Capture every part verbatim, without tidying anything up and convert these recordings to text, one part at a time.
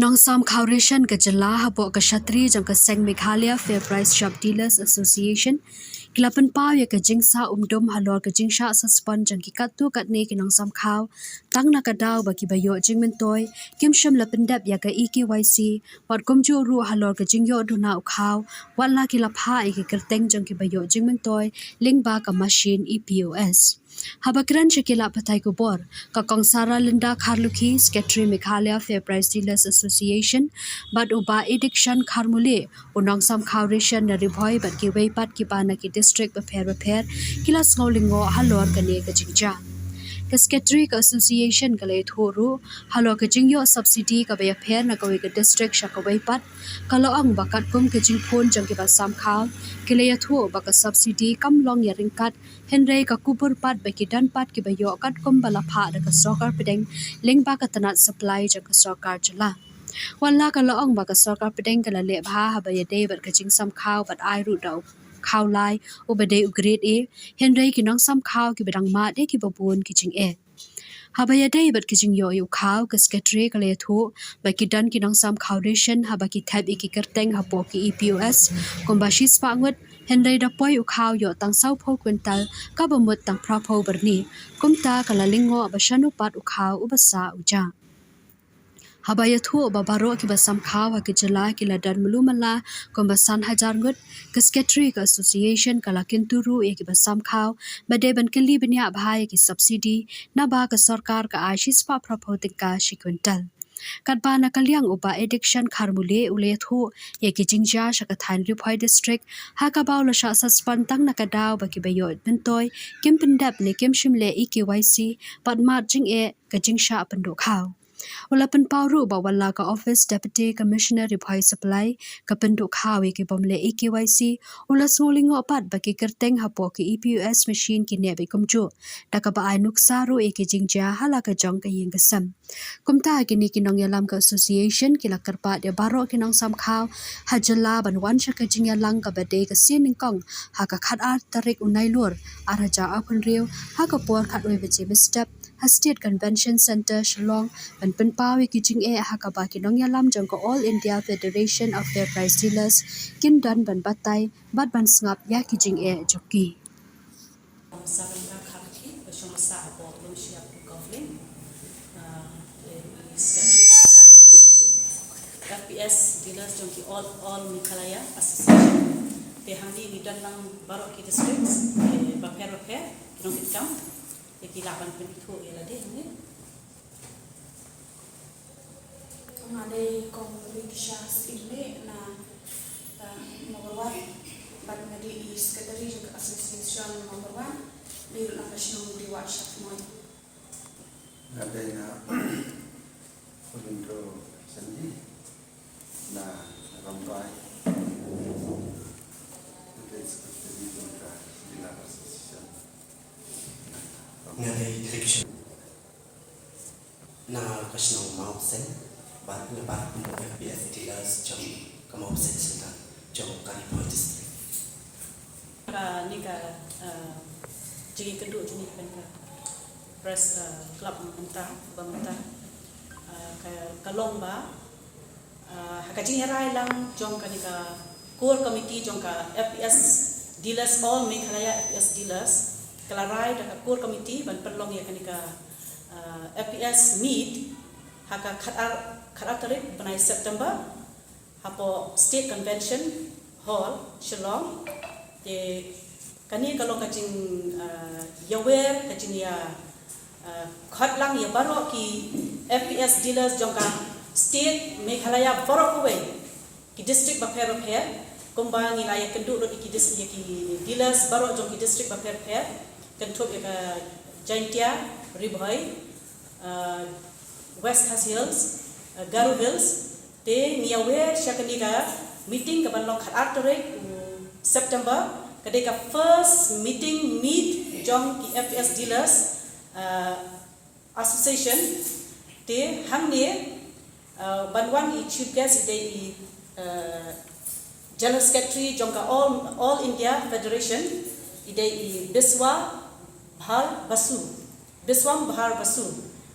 Nongsamkhaw ration ka jylla hapoh ka shatri jong ka seng Meghalaya Fair Price Shop Dealers Association ki la pynpaw ïa ka jingsah umdum halor ka jingshah suspend jong ki katto katne ki nongsamkhaw tang na ka daw ba kiba ïoh jingmyntoi kim shym la pyndep ïa ka E K Y C bad kumjuh ruh halor ka jingïoh duna u khaw wat la ki la phah ïa ki kyrteng jong kiba ïoh jingmyntoi lyngba ka machine E P O S. Haba kren sha ki lad pathai khubor, ka Kong Sara Linda Kharlukhi, Secretary Meghalaya Fair Price Dealers Association, bad u Bah Ediction Kharmule, u nongsamkhaw ration na Ri Bhoi bad kiwei pat kiba na ki district bapher bapher, ki la sngew lyngngoh halor kane ka jingjia. Ka Secretary ka Association ka la ïathuh ruh halor ka jingïoh subsidy kaba ïapher na kawei ka district sha kawei pat, ka la ong ba katkum ka jingphone jong kiba samkhaw, ki la ïathuh ba ka subsidy kam long ïa ryngkat, hynrei ka kubur pat ba ki don pat kiba ïoh katkum ba la phah da ka sorkar pdeng lyngba ka tnat supply jong ka sorkar jylla. Wat la ka la ong ba ka sorkar pdeng ka la leh bha haba ïadei bad ka jingsamkhaw bad ai ruh da u khaw lai uba dei u grade A, hynrei ki nongsamkhaw kiba dang mad dei kiba bun ki jingeh. Haba ïadei bad ki jingïoh ïa u khaw, ka Secretary ka la ïathuh ba ki don ki nongsamkhaw ration haba ki thep ïa ki kyrteng hapoh ki E P O S kumba shispah ngut, hynrei da poi u khaw ïoh tang sawphew kwintal kaba mut tang phraphew byrni. Kumta ka la lyngngoh ba shano pat u khaw uba sah u jah. Haba ïathuh ba baroh kiba samkhaw ha ka jylla ki la don mluh mala kumba san hajar ngut, ka Secretary ka Association ka la kyntu ruh ïa kiba samkhaw ba dei ban kylli bniah bha ïa ki subsidy naba ka sorkar ka ai shispah phraphew tyngka shi kwintal. Katba na ka liang u Bah Ediction Kharmule u la ïathuh ïa ki jingjia sha ka thaiñ Ri Bhoi District ha kaba u la shah suspend tang na ka daw ba kiba ïoh myntoi kim pyndep ne kim shym leh E K Y C bad mad jingeh ka jingshah pynduh khaw. U la pynpaw ruh ba wat la ka Office Deputy Commissioner Ri Bhoi Supply ka pynduh khaw ïa ki bym leh E K Y C, u la sngew lyngngoh pat ba ki kyrteng hapoh ki E P O S machine ki neh beit kumjuh, da kaba ai nuksa ruh ïa ki jingjia ha la ka jong ka ïing ka sem. Kumta kine ki nongïalam ka association ki la kyrpad ïa baroh ki nongsamkhaw ha jylla ban wan sha ka jingïalang kaba dei ka sien nyngkong ha ka khatar tarik u Nailur ar hajar arphew hynriew ha ka por khatwei baje mynstep ha State Convention Centre Shillong ban pynpaw ïa ki jingeh ha kaba ki nongïalam jong ka All India Federation of Fair Price Dealers kin don ban batai bad ban sngap ïa ki jingeh jong ki. Saranga Kharki, ka shong sah hapoh Lungsiap Government, ah, eh, F P S dealers jong ki All, All Meghalaya Association. Te hangne ngi don lang baroh ki districts, eh, bapher bapher, ki nongkitkam. Te ki lah ban pynithuh ïa lade hangne. Nga dei Kong Rikisha Syiemlieh na, uh, Mawkyrwat, bad nga dei i secretary jong ka association Mawkyrwat, dei ruh na ka shnong Riwah Shadmoit. Nga dei na Pulindro Sandi na Rambrai, nga dei secretary jong ka Dealer Association. Nga dei Rikisha. Na ka shnong Mawseng, bad nga pat kum u F P S dealers jong ka Mawseng Centre jong ka Ri Bhoi District. Kane ka, uh, jingïakynduh jong ngi pen ka press, uh, club mynta, ba mynta, uh, ka, ka long ba, Ah, ha ka jingïarai lang jong kane ka core committee jong ka F P S dealers, All Meghalaya F P S dealers, ka la rai da ka core committee ban pynlong ïa kane ka, ah, F P S meet ha ka khatar, khatar tarik bnai September hapoh State Convention Hall, Shillong. Te kane ka long ka jing, ah, ïawer, ka jingïa, ah, khot lang ïa baroh ki F P S dealers jong ka state Meghalaya baroh kawei, ki district bapher bapher, kumba ngi la ïakynduh lut ïa ki dis-, ïa ki dealers baroh jong ki district bapher bapher, kynthup ïa ka Jaintia, Ri Bhoi, ah, West Khasi Hills, ah, Garo Hills, te ngi ïawer sha kane ka meeting kaban long khatar tarik, mm, September, ka dei ka first meeting meet jong ki F P S dealers, ah, association, te hangne, ah, ban wan i chief guest i dei i, ah, General Secretary jong ka All, All India Federation, i dei i Biswa Bhar Basu. Biswam Bahar Basu.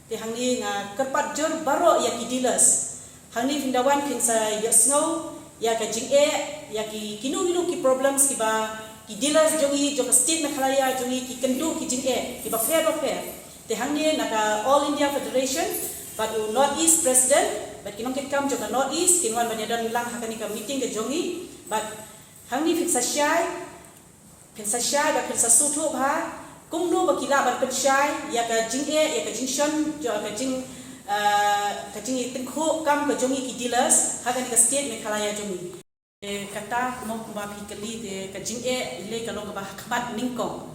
Te hangne nga kyrpad jur baroh ïa ki dealers Hangne phin da wan phin sa ïohsngew ïa ka jingeh, ïa ki kino kino ki problems kiba ki dealers jong ngi jong ka state Meghalaya jong ngi ki kynduh ki jingeh kiba pher ba pher. Te hangne na ka All India Federation bad u North East President bad ki nongkitkam jong ka North East kin wan ban ïadon lang ha kane ka meeting ka jong ngi. Bad hangne phin sa shai, phin sa shai bad phin sa sngewthuh bha kumno ba ki lah ban pynshai ïa ka jingeh, ïa ka jingshon, ïa ka jing, ah, ka jingïatyngkhuh kam ka jong ngi ki dealers ha kane ka state Meghalaya jong ngi. Eh, kata mo kumba phi kylli te ka jingeh lei ka long kaba ha khmat nyngkong.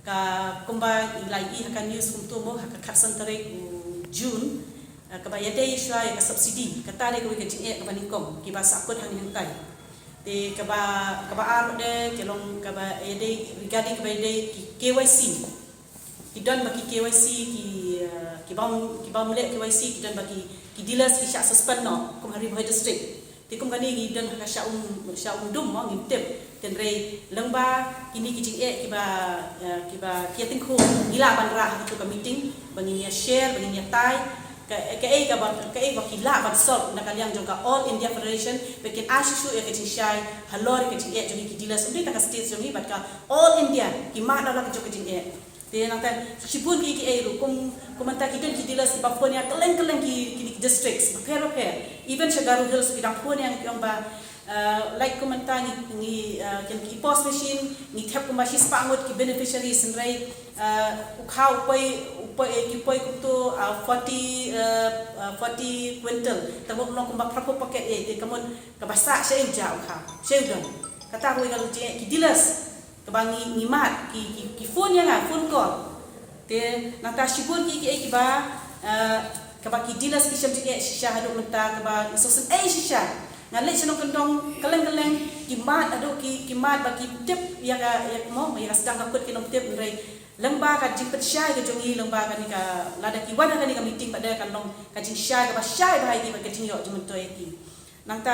Ka kumba ngi la ïohi ha ka news kumto mo ha ka khatsan tarik u June, eh, kaba ïadei shuwa ïa ka subsidy. Kata dei kawei ka jingeh kaba nyngkong kiba sahkut hangne hangtai. Te kaba, kaba ar de ka long kaba ïadei, regarding kaba ïadei ki K Y C. Ki don ba ki K Y C ki, eh, ki bym, ki bym leh K Y C, ki don ba ki, ki dealers ki shah suspend noh kum ha Ri Bhoi District. Te kum kane ngi don ha ka shah um, shah um dum mo ngim tip. Hynrei lyngba kine ki jingeh kiba, eh, kiba ki ïatyngkhuh ngi lah ban rah ha kato ka meeting ba ngin ïa share, ba ngin ïa tai ka, kaei kaba, kaei ba ki lah ban solve na ka liang jong ka All India Federation ba kin ai shuh shuh ïa ka jingshai halor ka jingeh jong ngi ki dealers, ym dei tang ka state jong ngi bad ka All India ki mad na la ka jong ka jingeh. Te nangta shibun ki, kiei ruh kum, kum mynta ki don ki dealers kiba phone ïa kylleng kylleng ki, ki, ki districts bapher bapher. Even sha Garo Hills ki dang phone ïa ngi ki ong ba, uh, like kum mynta ngi, ngi, uh, ki, ki pos machine ngi thep kumba shispah ngut ki beneficiaries, hynrei, uh, u kha u poi, u poi, eh, ki poi kumto, uh, forty, uh, uh, forty quintal. Tang ba u long kumba phraphew packet, eh, te ka mut kaba sah shaei u jah u kha, shaei u don. Kata ruh ka long jingeh ki dealers. Kaba ngi, ngi mad, ki, ki, ki phone ïa nga, phone call. Te nangta shibun ki, kiei kiba, eh, kaba ki dealers ki shem jingeh shisha haduh mynta kaba ngi sngewsynei shisha. Nga leit sha nongkyndong kylleng kylleng ki mad haduh ki, ki mad ba ki tip ïa ka, ïa ka mo, ïa ka sdang ka kut ki nongtip, hynrei lyngba ka jingpynshai ka jong ngi, lyngba kane ka, lada ki wan ha kane ka meeting pat de kan long ka jingshai kaba shai bha ïa ki bad ka jingïoh jingmyntoi ïa ki. Nangta,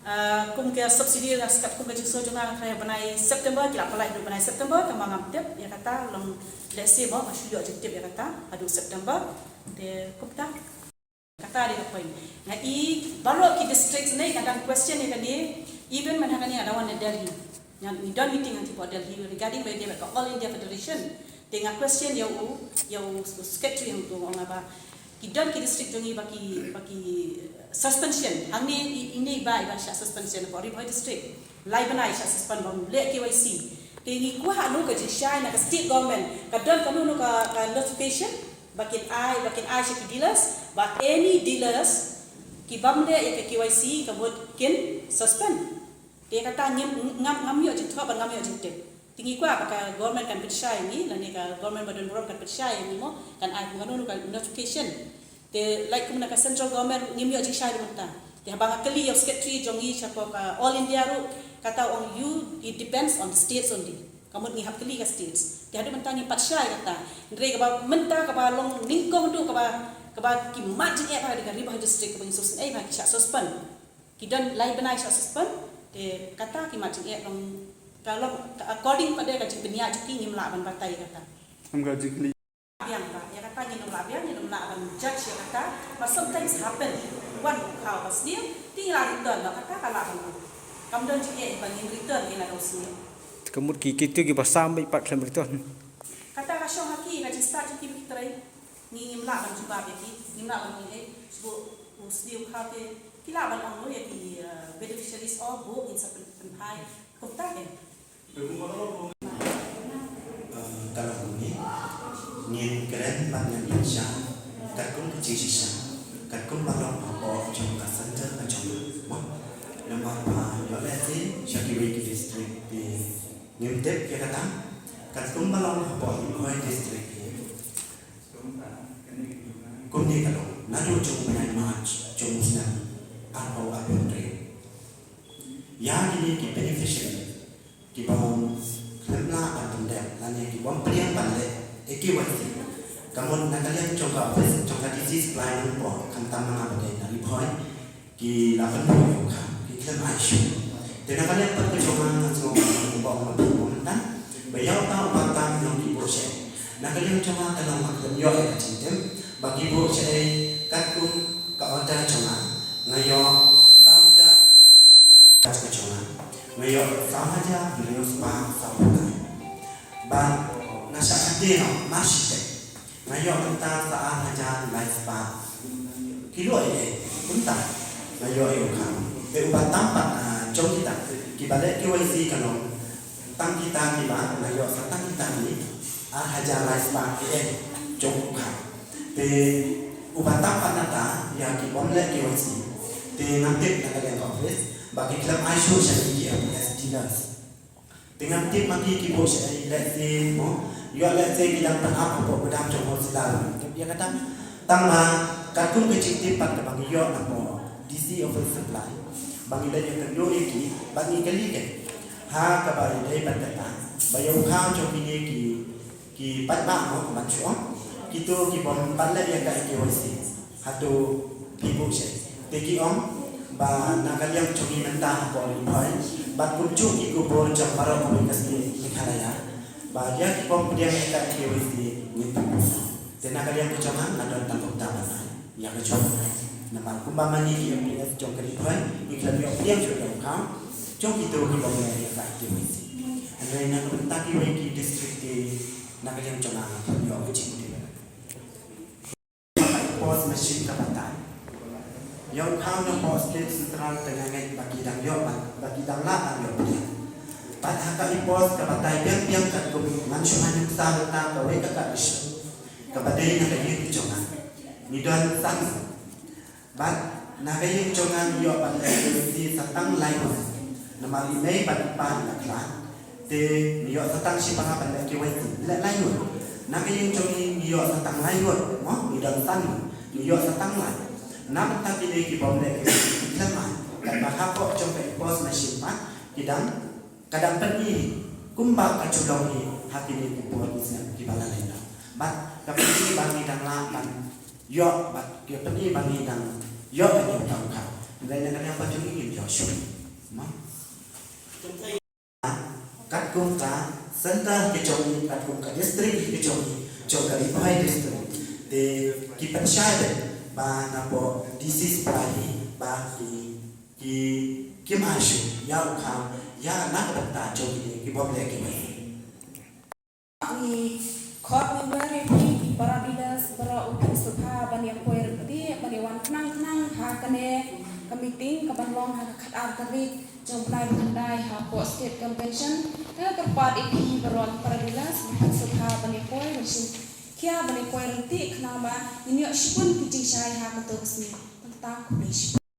eh, kum ka subsidy la skat kum ka jingsngew jong nga, ha bnai September ki la pynlait haduh bnai September, tangba ngam tip ïa kata, long lehse mo nga shu ïoh jingtip ïa kata haduh September. Te kumta. Kata dei ka point. Nga i baroh ki district ne nga dang question ïa kane, even man ha kane nga dang wan na Delhi. Nga, ngi don meeting hangtei hapoh Delhi regarding ba ïadei bad ka All India Federation. Te nga question ïa u, ïa u, u secretary hangto, nga ong ba ki don ki district jong ngi ba ki, ba ki suspension. Hangne i, ine i ba, i ba shah suspension hapoh Ri Bhoi District. Lai bnai shah suspend bym leh K Y C. Te ngi kwah noh ka jingshai na ka state government. Ka don kano kano ka, ka notification ba kin ai, ba kin ai sha ki dealers, ba any dealers ki bym leh ïa ka K Y C ka mut kin suspend. Te kata ngim, ngam, ngam ïoh jingthoh bad ngam ïoh jingtip. Te ngi kwah ba ka government kan pynshai ïa ngi, lane ka government ba don burom kan pynshai ïa ngi mo, kan ai kumno kumno ka notification. Te lait kumno ka central government ngim ïoh jingshai ruh mynta. Te haba nga kylli ïa u secretary jong ngi shapoh ka All India ruh, kata u ong, you, it depends on the states only. Ka mut ngi hap kylli ka states. Te haduh mynta ngim pat shai kata. Hynrei kaba mynta kaba long nyngkong haduh kaba, kaba ki mad jingeh bha dei ka Ri Bhoi District kaba ngi sngewsynei bha ki shah suspend. Ki don lai bnai shah suspend, te kata ki mad jingeh long, ka long, ka according pat de ka jingpynïaid jong ki ngim lah ban batai kata. Ym ka jingkylli. Biang ba, ïa kata ngin ym lah biang, ngin ym lah ban judge ïa kata, but sometimes happen. Wan u khaw ba sniew, te ngi la return, ba kata ka lah ban long. Kam don jingeh ba ngin return ïa la dau sniew. Ka mut ki, kito kiba sam beit pat khlem return. Kata ka shong ha ki, ka jingstad jong ki ba ki trei. Ngi ngim lah ban jubab ïa ki, ngim lah ban ong, eh, shu u sniew kha te, ki lah ban ong ïa ki, eh, beneficiaries, oh, buh ngin sa pyn-, pynphai. Kumta eh. Eh, ka long kumne, ngin kren bad ngin pynshai katkum ka jingshisha, katkum ba long hapoh jong ka center ka jong ngi. Namar ba ïoh lehse sha kiwei ki district te ngim tip ïa kata, katkum ba long hapoh Ri Bhoi District te. Kumne ka long, naduh jong u bnai March jong u snem arphew arphew hynriew. Ïa kine ki beneficiary kiba khlem lah ban pyndep lane ki bym pdiang ban leh K Y C. Ka mut na ka liang jong ka office jong ka D C supply nongpor khamtam na nga ba dei na Ri Bhoi. Ki la pynbor ïa u kham, ki khlem ai shuh. Te na ka liang pat ka jong nga nga sngewbha ban ong ba mynta ba ïa uta u patta ki long ki buh shaei. Na ka liang jong nga ka long ba khlem ïoh ïa ka jingtip ba ki buh shaei katkum ka order jong nga. Nga Nga ïoh saw hajar. Ka jong nga, nga ïoh saw hajar hynriew spah saw phew. Bad nga shah khadar noh mar shi taïew. Nga ïoh mynta sa ar hajar lai spah. Ki lok ïa kumta nga ïoh ïa u kham. Te uba tam pat, ah, jong kita kiba leh K Y C ka long tang kita kiba nga ïoh sa tang kita ki ar hajar lai spah ki eh jong u kham. Te uba tam pat nangta ïa ki bym leh K Y C. Te ngan tip na ka liang ka office ba ki khlem ai shuh sha ki F P S dealers. Te ngan tip ma ki ki buh sha, eh, lehse mo, ïoh lehse ki dang pynap hapoh godown jong wholesale. Tip ïa kata. Tang ba katkum ka jingtip pat kaba ngi ïoh napoh D C office supply ba ngi leit ïakynduh ïa ki bad ngi kylli ki ha kaba ïadei bad kata ba ïa u kham jong kine ki ki paidbah mo, kumban shu ong, kito ki bym pat leh ïa ka K Y C. Hato phi buh sha? Te ki ong ba na ka liang jong ngi mynta hapoh Ri Bhoi bad kumjuh ki khubor jong baroh kawei ka state Meghalaya ba ïa ki bym pdiang ïa ka K Y C ngin pynbuh. Te na ka liang ka jong nga nga don tang kumta ban ai ïa ka jong. Namar kumba ma ngi ki M P S jong ka Ri Bhoi ngi khlem ïoh pdiang shuh ïa u kham jong kito ki bym leh ïa ka K Y C. Hynrei na ka bynta kiwei ki district te na ka liang jong nga nga khlem ïoh ka jingtip. POS machine ka batai. Ïa u kham na POS State Central te nga ngeit ba ki dang ïoh ban, ba ki dang lah ban ïoh pdiang. Bad ha ka POS ka batai biang biang katkum ngan shu ha nuksa mynta kawei ka ka issue kaba dei na ka ïing jong nga. Ngi don san. Bad na ka ïing jong nga ngi ïoh ban leh K Y C sa tang lai ngut. Namar i mei bad i pa i la khlad. Te ngi ïoh sa tang shipara ban leh K Y C, leh lai ngut. Na ka ïing jong ngi ngi ïoh sa tang lai ngut, mo, ngi don san ngut. Ngi ïoh sa tang lai. Na bynta kine ki bym leh K Y C ki khlem ai. Katba hapoh jong ka POS machine pat ki dang, ka dang pyni kumba ka ju long hi ha kine ki por ki snem kiba la leit noh. Bad ka pyni ba ngi dang lah ban ïoh, bad ka pyni ba ngi dang ïoh ka ïoh ka. Hynrei na ka liang ba jong ngi ngim ïoh shuh. Mo. Katkum ka center ka jong ngi, katkum ka district ka jong ngi, jong ka Ri Bhoi district. Te ki pynshai ba napoh D C supply hi ba ki, ki, kim ai shuh ïa u kham ïa na ka bynta jong kine ki bym leh K Y C. Ngi khot ngi wer ïa phi ki para dealers baroh u pynshai ban ïa poi ryntih ban ïa wan khnang khnang ha kane ka meeting kaban long ha ka khatar tarik jong u bnai ba khyndai hapoh State Convention. Nga kyrpad ïa phi baroh ki para dealers ban pynshai ban ïa poi ban shim khia ban ïa poi ryntih khnang ba ngin ïoh shibun ki jingshai ha kato ka sngi. Tang khublei shibun.